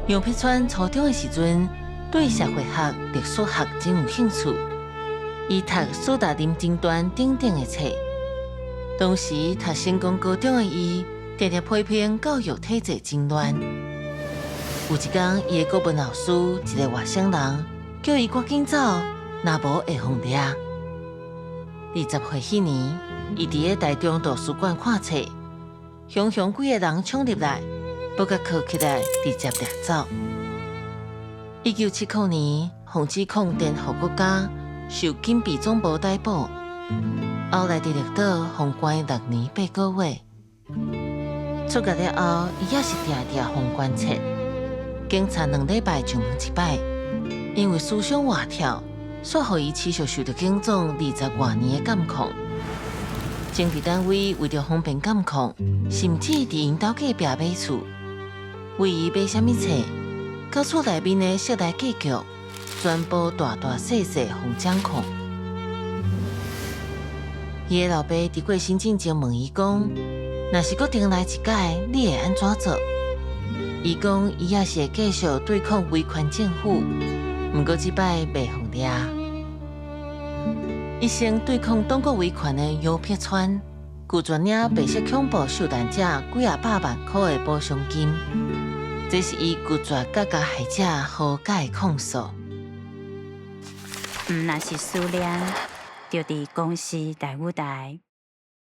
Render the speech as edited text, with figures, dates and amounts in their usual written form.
楊碧川初中的時陣，對社會學、歷史學真有興趣，伊讀斯大林政團等等的冊。當時讀成功高中的伊，定定批評教育體制真亂。有一工，伊的國文老師，一个外省人，叫伊趕緊走，若無會予掠。20歲彼年，伊佇咧台中圖書館看冊，雄雄幾个人衝入來，欲共銬起來，直接掠走。1970年，予指控顛覆國家，受警備總部逮捕，後來佇綠島予關6年8個月。出獄了後，伊猶是定定予關切，警察2禮拜就問一擺，因為思想活跳，煞予伊持續受著警總20外年的監控。政治單位為著方便監控，甚至佇𪜶兜隔壁買厝，為伊買啥物冊，到厝內面的室內格局，全部大大細細予掌控。伊的老爸佇過身進前問伊講：若是閣重來一擺，你會按怎做？伊講伊也是會繼續對抗威權政府，毋過這擺袂予掠。一生對抗黨國威權的楊碧川，拒絕領白色恐怖受難者幾仔百萬箍的補償金，這是伊拒絕佮加害者和解控訴。毋若是思念，就佇公視大舞台。